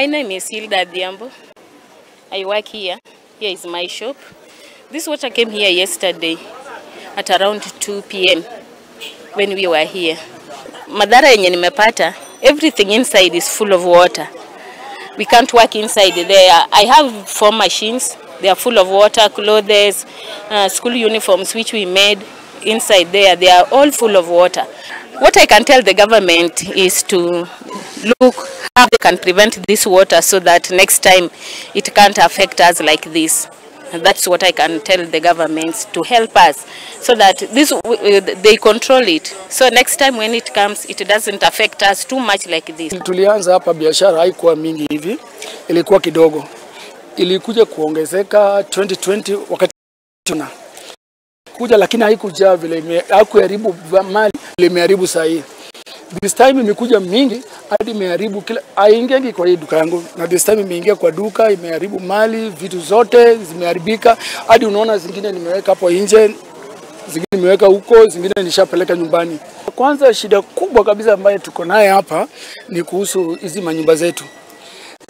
My name is Hilda Adhiambo. I work here. Here is my shop. This water came here yesterday at around 2 p.m. when we were here. Madhara yenye nimepata, everything inside is full of water. We can't work inside there. I have 4 machines. They are full of water, clothes, school uniforms which we made inside there. They are all full of water. What I can tell the government is to look how they can prevent this water so that next time it can't affect us like this. That's what I can tell the governments, to help us so that this they control it. So next time when it comes, it doesn't affect us too much like this. Tulianza hapa biashara haikuwa mingi hivi, ilikuwa kidogo. Ilikuja kuongezeka 2020 wakati tuna kuja, lakini haikuja vile, haikuharibu mali, imeharibu saa hii. This time imekuja mingi hadi imeharibu kila, haingiangi kwa hii duka yangu, na this time imeingia kwa duka, imeharibu mali, vitu zote zimeharibika, hadi unaona zingine nimeweka hapo nje, zingine nimeweka huko, zingine nishapeleka nyumbani. Kwanza shida kubwa kabisa ambayo tuko naye hapa ni kuhusu hizi manyumba zetu.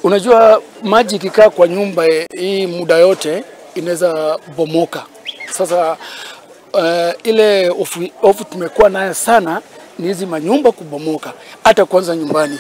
Unajua maji ikikaa kwa nyumba hii muda yote inaweza bomoka. Sasa ile hofu tumekuwa nayo sana ni hizi manyumba kubomoka, hata kwanza nyumbani.